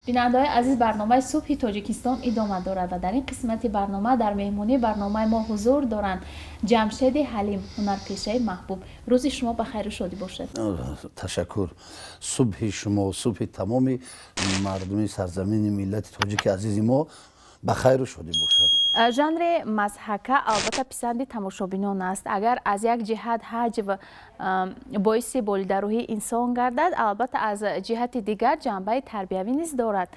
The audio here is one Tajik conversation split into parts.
Бинандаҳои азиз, барномаи «Субҳи Тоҷикистон» идома дорад ва дар ин қисмати барнома дар меҳмонии барномаи мо ҳузур доранд Ҷамшеди Ҳалим, ҳунарпешаи маҳбуб. Рӯзи шумо ба хайру шодӣ бошад. Ташаккур. Субҳи шумо, субҳи тамоми мардуми сарзамини миллати тоҷики азизи мо ба хайру шодӣ бошад. Жанри мазҳака албатта писанди тамошобинон аст. Агар аз як ҷиҳат ҳаҷв боиси болидарӯҳии инсон гардад, албатта аз ҷиҳати дигар ҷанбаи тарбиявӣ низ дорад,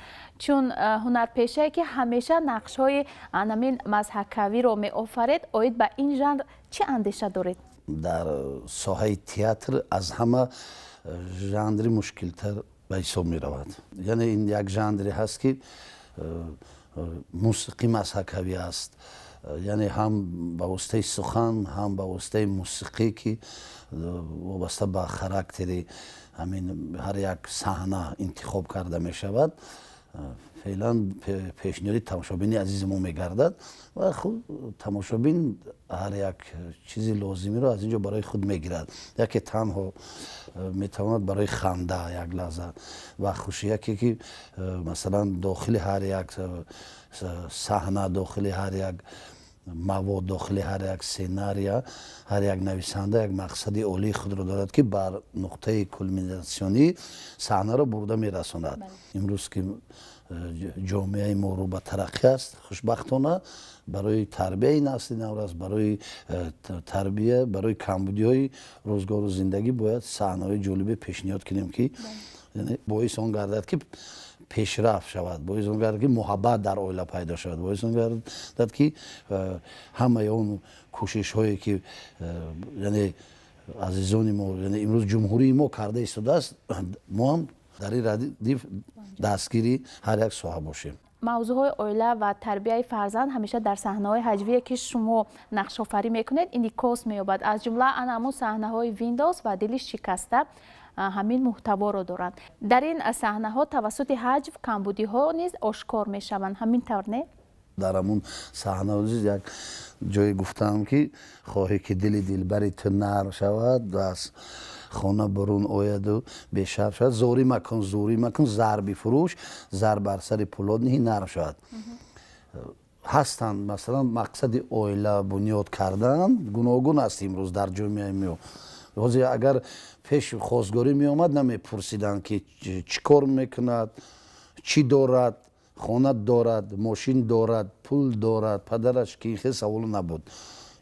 чун ҳунарпешае ки ҳамеша нақшҳои анамин мазҳакавиро меофаред, оид ба ин жанр чӣ андеша доред? Дар соҳаи театр аз ҳама жанри мушкилтар ба ҳисоб меравад. Яъне ин як жанре ҳаст, ки мусиқӣ мазҳакавӣ аст, яъне ҳам ба воситаи сухан, ҳам ба воситаи мусиқӣ, ки вобаста ба характери ҳамин ҳар як саҳна интихоб карда мешавад, феълан пешниҳоди тамошобини азизи мо мегардад ва худ тамошобин ҳар як чизи лозимиро аз ин ҷо барои худ мегирад. Яке танҳо метавонад барои ханда як лаҳза ва хушӣ, яке ки масалан дохили ҳар як саҳна, дохили ҳар як мавод, дохили ҳар як сценария ҳар як нависанда як мақсади олии худро дорад, ки бар нуқтаи кулминатсионӣ саҳнаро бурда мерасонад. Имрӯз ки ҷомеаи мо рӯ ба тараққӣ аст, хушбахтона, барои тарбияи насли наврас, барои тарбия, барои камбудиҳои рӯзгору зиндагӣ бояд саҳнаҳои ҷолибе пешниҳод кунем, ки боис он гардад, ки пешрафт шавад, боис он гардад, ки муҳаббат дар оила пайдо шавад, боис он гардад, ки ҳамаи он кӯшишҳое ки яъне азизони мо, яъне имрӯз ҷумҳурии мо карда истодааст, мо ҳам дар ин радиф дастгири ҳар як соҳа бошем. Мавзӯъҳои оила ва тарбияи фарзанд ҳамеша дар саҳнаҳои ҳаҷвие, ки шумо нақшофарӣ мекунед, инъикос меёбад. Аз ҷумла ана ҳамун саҳнаҳои Windows ва «Дили шикаста» ҳамин муҳтаворо доранд. Дар ин саҳнаҳо тавассути ҳаҷв камбудиҳо низ ошкор мешаванд, ҳамин тавр, не? Дар ҳамун саҳна як ҷое гуфтам, ки хоҳӣ ки дили дилбари ту нарм шавад, аз хона бурун ояду бешарм шавад, зорӣ макун, зӯрӣ макун, зар бифурӯш, зар бар сари пӯлод ниҳӣ, нарм шавад. Ҳастанд, масалан, мақсади оила бунёд кардан гуногун аст. Имрӯз дар ҷомеаи мо ҳозир агар пеш хостгорӣ меомад, намепурсиданд, ки чӣ кор мекунад, чӣ дорад, хона дорад, мошин дорад, пул дорад, падараш ки, хел саволо набуд.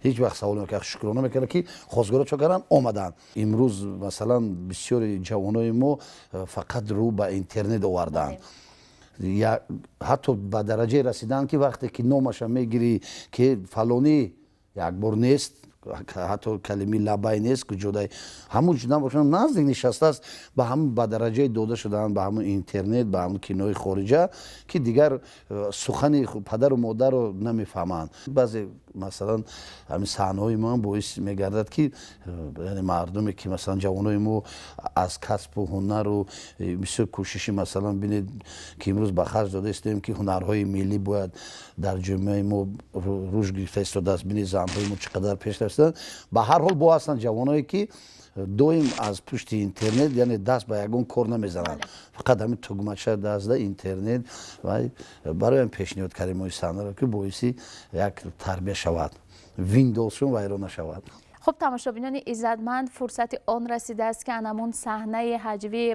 Ҳеҷ вақт савол намекард, шукрона мекард, ки хостгоро чо карданд, омаданд. Имрӯз, масалан, бисёри ҷавонои мо фақат рӯ ба интернет оварданд, ҳатто ба дараҷае расиданд, ки вақте ки номаша мегирӣ, ки фалонӣ, як бор нест, ҳатто калими лабай нест, куҷодай ҳамун набошад, наздик нишастааст, ба ҳамун ба дараҷае дода шудаанд ба ҳамун интернет, ба ҳамун кинои хориҷа, ки дигар сухани падару модарро намефаҳманд. Баъзе, масалан, ҳамин саҳнаҳои мо ҳам боис мегардад, ки яъне мардуме ки, масалан, ҷавонои мо аз касбу ҳунару бисёр кӯшиши, масалан, бинед, ки имрӯз ба харҷ дода истоем, ки ҳунарҳои миллӣ бояд дар ҷомеаи мо рушд гирифта истодааст. Бинед, занҳои мо чӣ қадар пеш рафтанд. Ба ҳар ҳол бо ҳастанд ҷавоное, ки доим аз пушти интернет, яъне даст ба ягон кор намезананд, фақат ҳамин тугмача даста интернет. Бароям пешниҳод кардем мои саҳнаро, ки боиси як тарбия шавад, Виндовсшон вайрон нашавад. Хуб, тамошобинони иззатманд, фурсати он расидааст, ки анамун саҳнаи ҳаҷвӣ,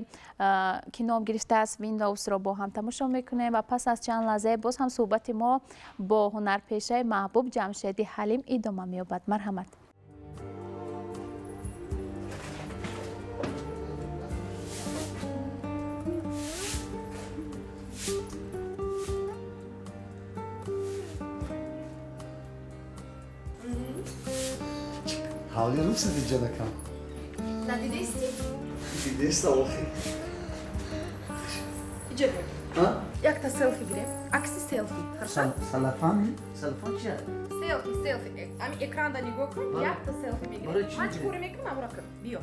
ки ном гирифтааст Виндовсро, бо ҳам тамошо мекунем ва пас аз чанд лаҳзае боз ҳам суҳбати мо бо ҳунарпешаи маҳбуб Ҷамшеди Ҳалим идома меёбад. Марҳамат. Ҳавли рӯсиди, ҷанакам. Надидести? Дидеста охи. Иҷа биё. Якта селфи гирем. Акси селфи. Хорошо? Салафан? Салафан чи? Селфи, селфи. Ами экранда нигоҳ кун, якта селфи мегирем. Ман чӣ коре мекунам, амра кун. Биё.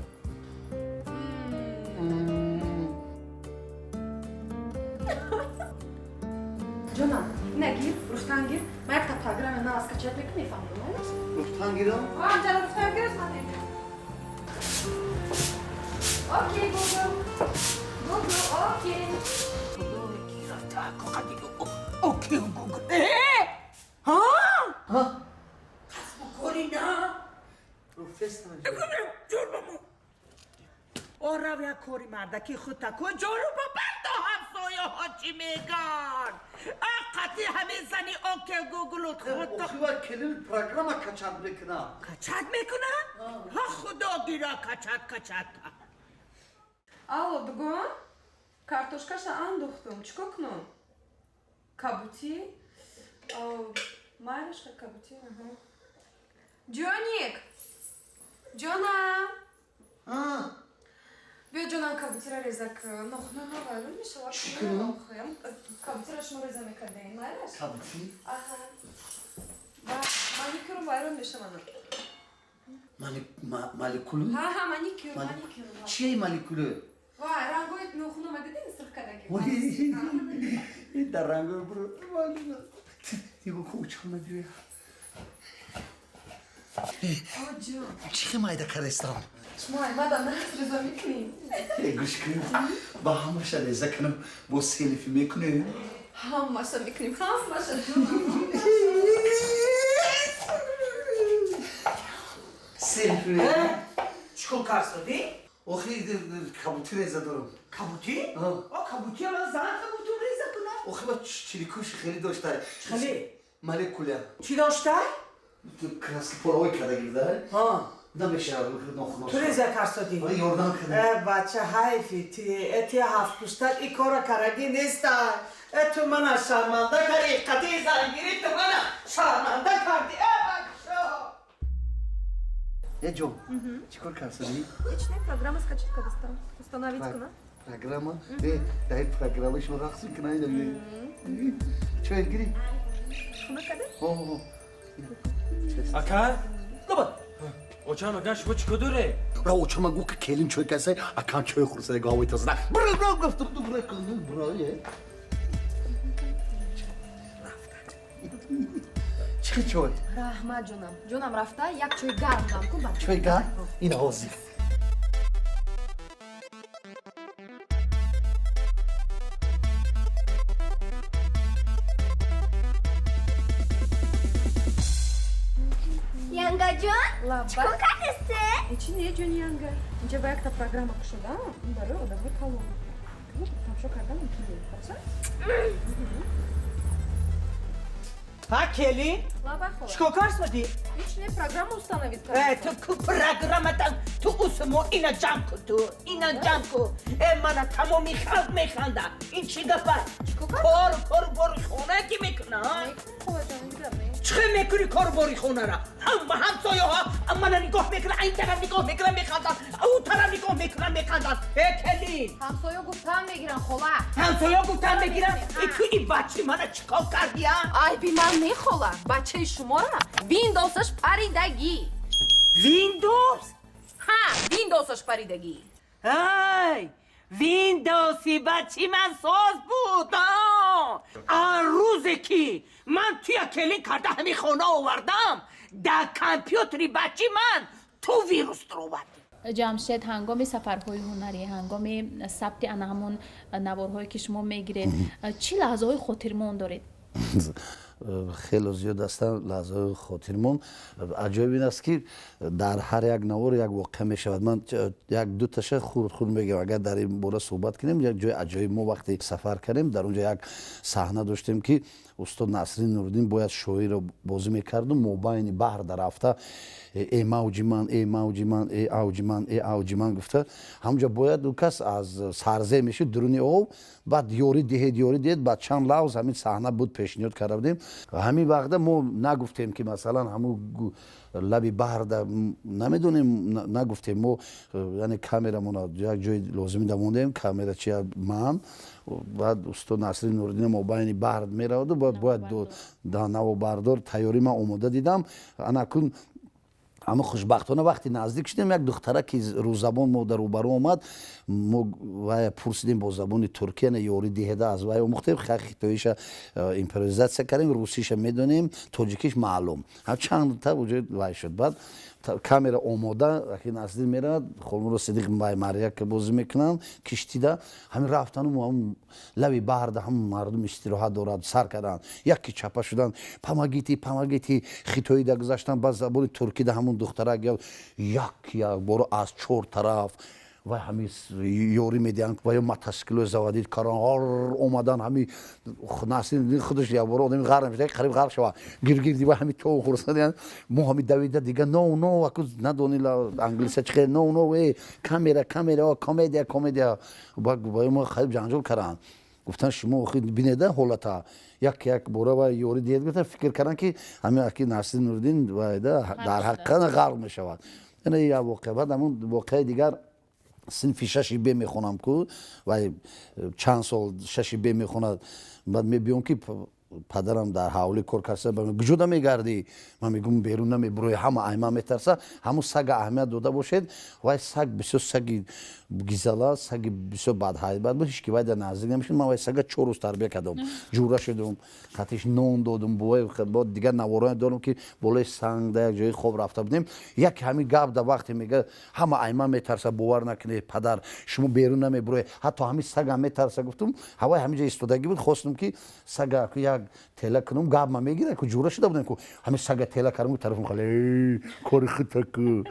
Ҷонам, ина гир, руфтан гир. Ман якта программа нав скачать мекунам, мефаҳмам. Руфтан гирам? Ҷана, руфтан гир, ман мебирам. Окей, Гугл. Гугл, окей. Қати окей Гугл. Ҳа? Касбу кори на? Ҷурмамо. Орав як кори мардаки худта ку ҷору ба барто ҳамсояҳо чӣ меган? Қати ҳамин зани окей Гуглут худто. Охи келин программа качать мекуна. Качать мекуна? Ҳа, худо гира качать качать. Алло, дугон? Картошкаша андохтум. Чӣ кор кунам? Кабутӣ? Майлашка кабутӣ, аҳа. Ҷоник! Ҷонам! Биё, ҷонам, кабутира реза кун. Нохуна ма вайрон мешавад. Чӣ кунам? Кабутира шумо реза мекардем, майлаш? Кабутӣ? Аҳа. Ба маникюрум вайрон мешавад. Малекулу? Ҳа, ҳа, маникюр, маникюр. Чие малекулу? Вай, рангои нохуна ма дидин сирх кадаги? Дар рангои буро. Дигу ку учам набиёя. Чӣ хел майда кардестам? Шумо аймада нас реза мекунӣ? Гӯш кун, ба ҳамаша реза кунам, бо селфи мекунем? Ҳамаша мекунем, ҳамаша, ҷонам. Селфи. Чӣ кор карсодӣ? Охи кабутӣ реза дорам. Кабутӣ? О, кабутӣ ман зан кабутӣ реза кунам. Охи ба чиликуш хеле дошта. Хеле? Молекуля. Чӣ дошта? Краски половой кардагӣ да? Ҳа. Намешавад нохуно. Ту реза карсодӣ? Ёрдам кардам. Бача, ҳайфи ти, ти ҳафтпуштак и кора карагӣ неста. Ту мана шарманда кардӣ, қати зангирӣ ту мана шарманда кардӣ. Бача! Э, ҷон, чӣ кор карсодӣ? Ҳеч не, программа скачать кардастам. Установить куна? Программа? Э, дар программа шумо рақс мекунад ина. Чой гирӣ? Хунук кардӣ? Ҳо. Ака? Лаба. Очам агар шумо чӣ кор доред? Ра очама гуфт ки келин чой касай, акам чой хӯрсай говой тазна. Бра бра гуфтам бра бра е. Чӣ чой? Раҳмат, ҷонам. Ҷонам, рафта як чой гарм дам кун бача. Чой гарм? Ин ҳозир. Янгаҷон, чӣ кор кардасте? Ҳечи не, ҷони Янга. Инҷа ба якта программа кушодам, ин барои одамои калон. Тамошо кардан мумкин не, бача? Ҳа, келин? Лабай, хола. Чӣ кор карсодӣ? Ҳеч не, программа установить Э, кардам. ту ку программата, ту усмо ина ҷамъ кун, ту ина ҷамъ кун. Э, мана тамоми халқ механда. Ин чӣ гапа? Чӣ кор кардам? Кор, кору бори хона ки мекуна, ҳа? Мекунам, холаҷон, ин гап не. Чӣ хел мекунӣ кору бори хонара? Ҳама ҳамсояҳо мана нигоҳ мекунанд, ин тараф нигоҳ мекунанд, механданд, ӯ тараф нигоҳ мекунанд, механданд. Э, келин! Ҳамсоё гуфтан мегиранд, хола. Ҳамсоё гуфтан мегиранд? Э, ту ин бачи мана чӣ кор кардӣ, а? Айби ман не, хола. Бачаи шумора Виндовсаш паридагӣ. Виндовс? Ҳа, Виндовсаш паридагӣ. Ай, Виндовси бачи ман соз буд, а? Он рӯзе ки ман туя келин карда ҳамин хона овардам, дар компютери бачи ман ту вирус даровардӣ. Ҷамшед, ҳангоми сафарҳои ҳунарӣ, ҳангоми сабти ана ҳамон наворҳое ки шумо мегиред, чӣ лаҳзаҳои хотирмон доред? Хело зиёд ҳастанд лаҳзаҳои хотирмон. Аҷоиб ин аст ки дар ҳар як навор як воқеа мешавад. Ман як дуташа хурд хурд мегӯям. Агар дар ин бора суҳбат кунем, як ҷои аҷоиб мо вақте сафар кардем, дар он ҷо як саҳна доштем ки устод Насриддин Нуриддин бояд шоирро бозӣ мекарду мобайни баҳр дарафта э мавҷи ман, э мавҷи ман, э авҷи ман, э авҷи ман гуфта, ҳамонҷо бояд ӯ кас аз сарзе мешуд дуруни об, баъд ёрӣ диҳед, ёрӣ диҳед, баъд чанд лавз ҳамин саҳна буд пешниҳод карда будем. Ҳамин вақта мо нагуфтем ки масалан ҳамун лаби баҳрда намедонем, нагуфтем мо, яъне камерамона як ҷои лозимида мондем, камера чи ман, баъд устод Насриддин Нуриддин мобайни баҳр мераваду бояд навобардор тайёрӣ ман омода дидам. Анакун аммо хушбахтона вақте наздик шудем, як духтараки рӯзабон мо дар рӯбарӯ омад, мо вая пурсидем бо забони туркия, не ёрӣ диҳеда, аз вай омӯхтем, хитоиша импровизатсия кардем, русиша медонем, тоҷикиш маълум, ҳам чандта вуҷуд вай шуд. Баъд Камера омода, аки Насриддин меравад, Холмурод Сидиқ маряк бозӣ мекунанд киштида. Ҳамин рафтану лаби баҳрда ҳам мардум истироҳат дорад, сар карданд, яке чапа шуданд, «Помогите, помогите», хитоида гузаштанд, ба забони туркида ҳамун духтарак як якборо аз чор тараф ва ҳами ёрӣ медиҳанд ва ё мотосикло заводить кардан омадан. Ҳами Насриддин худаш якбора одами ғарқ мешавад, қариб ғарқ шавад, гиргирди ва ҳами то хурсанд. Мо ҳами давида дига, «No, no», аку надони англиса чи, «No, no, э, камера, камера, комедия, комедия». Ба мо қариб ҷанҷол карданд, гуфтанд: «Шумо бинеда ҳолата, як як бора ва ёрӣ диҳед». Гуфтан, фикр карданд, ки ҳами аки Насриддин Нуриддин дар ҳақиқат ғарқ мешавад. Як воқеа, баъд ҳамун воқеаи дигар, синфи шаши бе мехонам ку, вай чанд сол шаши бе мехонад. Баъд мебиём, ки падарам дар ҳавлӣ кор карса, «Куҷода мегардӣ?» Ман мегӯм: «Берун намебурои, ҳама айма метарса». Ҳамун сага аҳамият дода бошед, вай саг бисёр саги гизала, саги бисёр бадҳайбат буд, ҳеч ки вай дар наздик намешуд. Ман вай сага 4 рӯз тарбия кардам, ҷура шудум, қатиш нон додум. Бо дигар наворое дорам, ки болои санг да як ҷои хоб рафта будем. Як ҳамин гап да вақте мега: «Ҳама айма метарса, бовар накунед, падар, шумо берун намебуроед, ҳатто ҳамин сагам метарса», гуфтум. Ҳавай ҳамин ҷо истодагӣ буд, хостум, ки сага як тела кунум, гап ма мегира ку, ҷура шуда будем ку, ҳамин сага тела кардам, тарафум хеле кори хитаку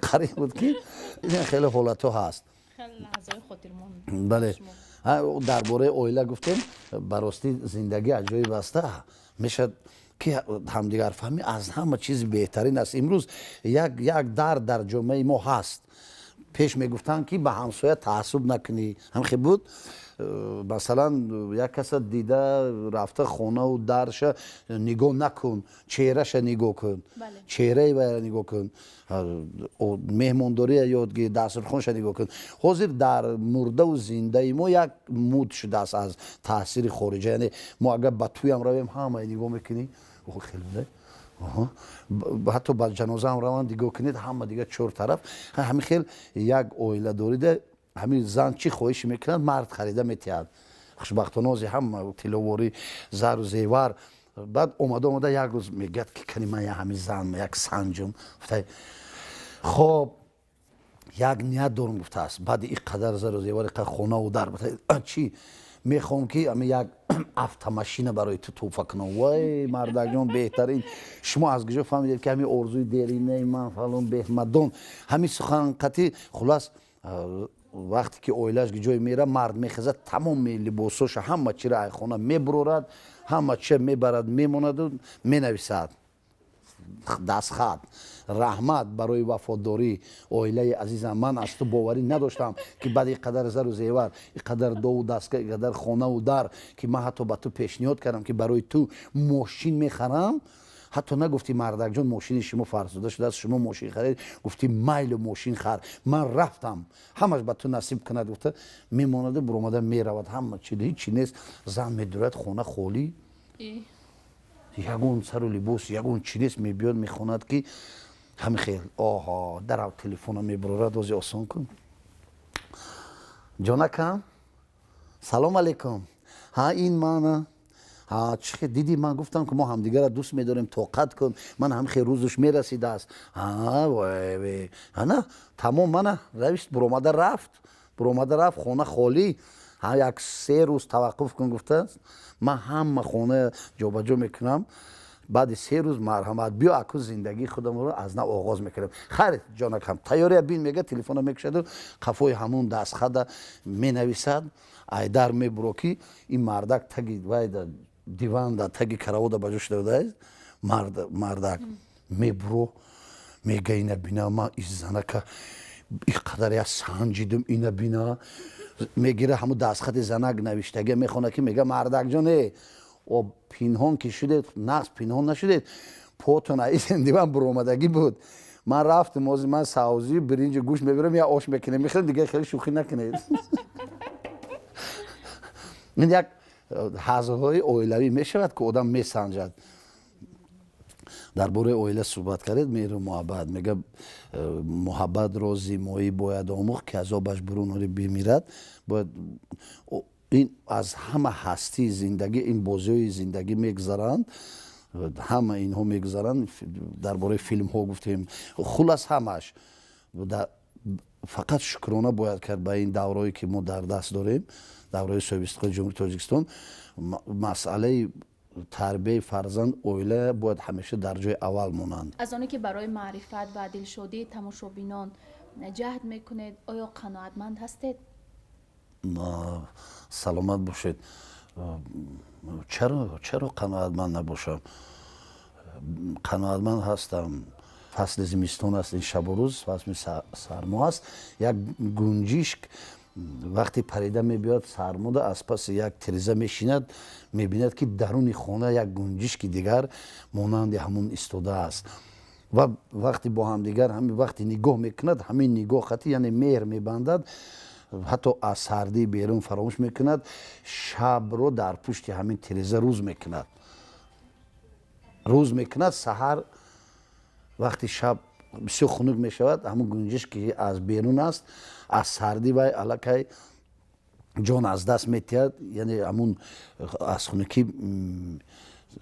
қариб буд, ки хеле ҳолатҳо ҳаст. Бале, дар бораи оила гуфтем. Ба ростӣ, зиндагӣ аҷоиб аста мешавад, ки ҳамдигарфаҳмӣ аз ҳама чизи беҳтарин аст. Имрӯз як дард дар ҷомеаи мо ҳаст. Пеш мегуфтанд, ки ба ҳамсоя таассуб накунӣ, ҳамхе буд. Масалан, як каса дида рафта, хонаву дарша нигоҳ накун, чеҳраша нигоҳ кун, чеҳраи вайра нигоҳ кун, меҳмондория ёд гир, дастурхонша нигоҳ кун. Ҳозир дар мурдаву зиндаи мо як муд шудааст аз таъсири хориҷа. Яъне мо агар ба тӯям равем, ҳамаи нигоҳ мекунӣ, хеле, ҳатто ба ҷанозаам раванд, нигоҳ кунед, ҳама дига чор тараф ҳамин хел. Як оила дорида, ҳамин зан чӣ хоҳиш мекунад, мард харида метиҳад. Хушбахтона, ози ҳама тилловорӣ, зару зевар. Баъд омада омада як рӯз мегӯяд, ки кани ман ҳамин зан як санҷум. «Хоб, як ният дорум», гуфтааст, «баъди ин қадар зару зевар, иқадар хонаву дар, чӣ мехоҳам, ки ами як автомашина барои ту тӯҳфа кунам». «Вай, мардакҷон, беҳтарин, шумо аз куҷо фаҳмидед, ки ҳамин орзуи деринаи ман?» Фалон беҳмадон ҳамин суханқатӣ. Хулас, вақте ки оилааш ҷое мера, мард мехезад, тамоми либосоша, ҳама чиро айхона мебурорад, ҳама чиро мебарад, мемонаду менависад дастхат: «Раҳмат барои вафодорӣ, оилаи азизам. Ман аз ту боварӣ надоштам, ки баъд ин қадар зару зевар, ин қадар дову дастга, ин қадар хонаву дар, ки ман ҳатто ба ту пешниҳод кардам, ки барои ту мошин мехарам, ҳатто нагуфтӣ: мардакҷон, мошини шумо фарсуда шудааст, шумо мошин харед. Гуфтӣ: майлу, мошин хар. Ман рафтам, ҳамаш ба ту насиб кунад», гуфта мемонаду буромада меравад. Ҳама чи, ҳичи нест. Зан медурад, хона холӣ, ягон сару либос, ягон чи нест. Мебиёд, мехонад, ки ҳами хел, оҳо, дарав, телефона мебурорад: «Ози осон кун, ҷонакам, салом алейкум, ҳа, ин мана, ҳа, чӣ дидӣ? Ман гуфтам, ки мо ҳамдигарро дӯст медорем, тоқат кун, ман ҳам хел рӯзуш мерасидааст. Ана, тамом, мана равист». Буромада рафт, буромада рафт, хона холӣ. «Ҳа, як 3 рӯз таваққуф кун», гуфтааст, «ман ҳама хона ҷобаҷо мекунам, баъди 3 рӯз марҳамат, биё, аку зиндагии худамонро аз нав оғоз мекунем». «Хайр, ҷонакам, тайёрия бин», мега, телефона мекушаду қафои ҳамун дастхада менависад. Айдар мебуро, ки ин мардак таги вайда диванда, таги каравода ба ҷо шуда будааст. Мардак мебуро, мега: «Ина бина, ман иззанака ин қадар я санҷидум, ина бина». Мегира, ҳамун дастхати занак навиштагия мехонад, ки мега: «Мардакҷон, э, об пинҳон ки шудед, нақс пинҳон нашудед, потон аизен диван буромадагӣ буд. Ман рафтам, ози ман савзӣ, биринҷи, гӯшт мебирам, я ош мекунем, мехӯрем, дига хеле шӯхӣ накунед». Ин як ҳазлҳои оилавӣ мешавад, ки одам месанҷад. Дар бораи оила суҳбат кардед, меҳру муҳаббат. Мега, муҳаббатро зимоӣ бояд омӯхт, ки азобаш бурун ори бимирад. Бояд ин аз ҳама ҳастии зиндагӣ, ин бозиҳои зиндагӣ мегузаранд. Ҳама инҳо мегузаранд. Дар бораи филмҳо гуфтем, хулас, ҳамааш. Фақат шукрона бояд кард ба ин даврое, ки мо дар даст дорем, давраи соҳибистиқлоли Ҷумҳурии Тоҷикистон. Масъалаи тарбияи фарзанд, оила бояд ҳамеша дар ҷои аввал монанд. Аз оне ки барои маърифат ва дилшодии тамошобинон ҷаҳд мекунед, оё қаноатманд ҳастед? Саломат бошед. Чаро қаноатманд набошам? Қаноатманд ҳастам. Фасли зимистон аст, ин шабу рӯз, фасли сармо аст. Як гунҷишк вақте парида мебиёд, сармода аз паси як тиреза мешинад, мебинад, ки даруни хона як гунҷишки дигар монанди ҳамун истодааст. Ва вақте бо ҳамдигар ҳамин вақте нигоҳ мекунад, ҳамин нигоҳ хати, яъне меҳр мебандад, ҳатто аз сардии берун фаромӯш мекунад, шабро дар пушти ҳамин тиреза рӯз мекунад, рӯз мекунад. Саҳар вақти шаб бисёр хунук мешавад, ҳамун гунҷишк, ки аз берун аст, аз сардӣ вай аллакай ҷон аз даст метиҳад, яъне ҳамун аз хунукӣ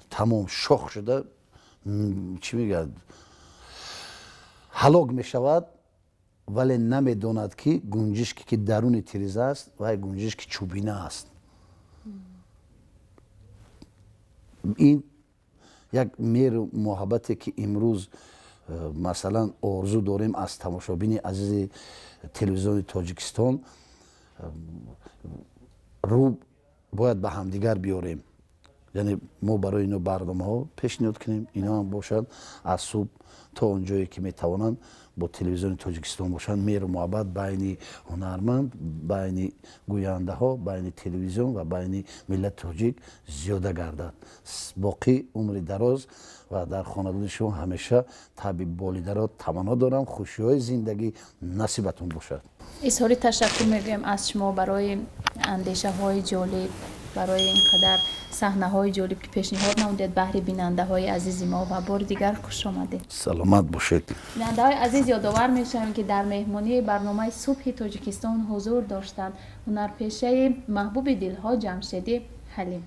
тамом шох шуда, чӣ мегӯяд, ҳалок мешавад. Вале намедонад, ки гунҷишке, ки даруни тиреза аст, вай гунҷишки чӯбина аст. Ин як меҳру муҳаббате, ки имрӯз масалан орзу дорем аз тамошобини азизи Телевизиони Тоҷикистон, рӯ бояд ба ҳамдигар биёрем, яъне мо барои ино барномаҳо пешниҳод кунем, ино ҳам бошанд, аз субҳ то он ҷое, ки метавонанд, бо Телевизиони Тоҷикистон бошанд. Меҳру муҳаббат байни ҳунарманд, байни гӯяндаҳо, байни телевизион ва байни миллати тоҷик зиёда гардад. Боқӣ умри дароз ва дар хонадони шумо ҳамеша табъи болидаро таманно дорам. Хушиҳои зиндагӣ насибатон бошад. Изҳори ташаккур мегӯем аз шумо барои андешаҳои ҷолиб, барои ин қадар саҳнаҳои ҷолиб, ки пешниҳод намудед баҳри бинандаҳои азизи мо, ва бори дигар хуш омадед. Саломат бошед. Бинандаҳои азиз, ёдовар мешавем, ки дар меҳмонии барномаи «Субҳи Тоҷикистон» ҳузур доштанд ҳунарпешаи маҳбуби дилҳо Ҷамшедӣ Ҳалим.